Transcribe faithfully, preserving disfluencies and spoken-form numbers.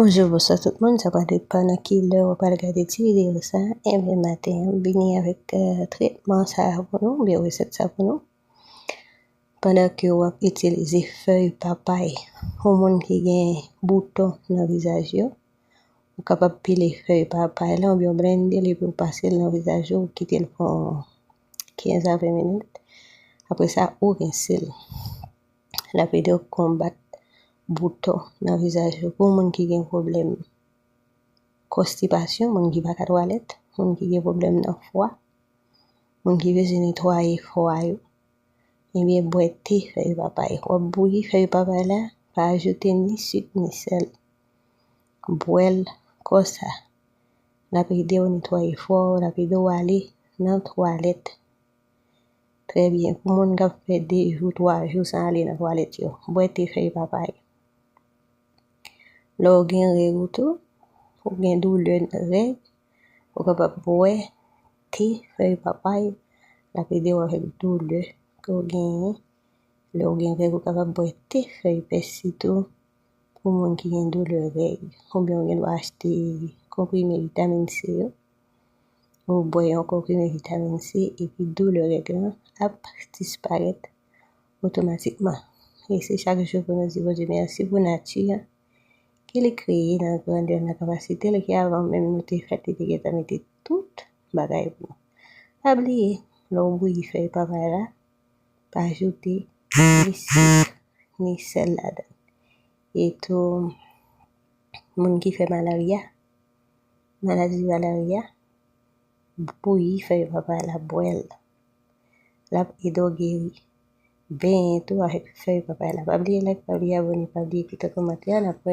Bonjou, bonswa tout moun. Sa pral depann nan ki lè w pral gade ti videyo sa. Enben, maten an, m vini avèk, euh, tretman sa pou nou, oubyen resèt sa pou nou. Pandan ke w ap itilize fèy papay, pou moun ki gen bouton nan vizaj yo, ou kapab pile fèy papay la oubyen w blende l epi w pase l nan vizaj ou, ou kite l pou kenz a ven minit. Apre sa, ou rense l. L ap ede w konbat bouton nan vizaj yo. Pou moun ki gen pwoblèm konstipasyon, moun ki pa ka twalèt, moun ki gen pwoblèm nan fwa, moun ki bezwen netwaye fwa yo, ebyen, bwè te fèy papay. W ap bouyi fèy papay la, pa ajoute ni sik ni sèl. Bwè l konsa. L ap ede w netwaye fwa w, l ap ede w ale nan twalèt. Trè byen. Pou moun k ap fè de jou, twa jou san ale nan twalèt yo, bwè te fèy papay. Lè w gen règ ou tou, ou gen doulè règ, ou kapab bwè te fèy papay, l ap ede w avèk doulè ke w genyen. Lè w gen règ, ou kapab bwè te fèy pèsi tou pou moun ki gen doulè règ. Oubyen w gen dwa achte konprime vitamin C yo. Ou bwè yon konprime vitamin C epi doulè règ lan ap disparèt otomatikman. E se chak jou pou nou di Bondye mèsi pou nati an ke li kreye nan grandè, nan kapasite l, ke avan menm nou te fèt, li te gentan mete tout bagay pou nou. Pa bliye, lè w bouyi fèy papay la, pa ajoute ni sik, ni sèl ladan. E tou, moun ki fè malarya, maladi malarya, bouyi fèy papay la, bwè l. L ap ede w geri. Benyen tou avèk fèy papay la. Pa bliye like, pa bliye abòne, pa bliye kite kòmantè a. N ap wè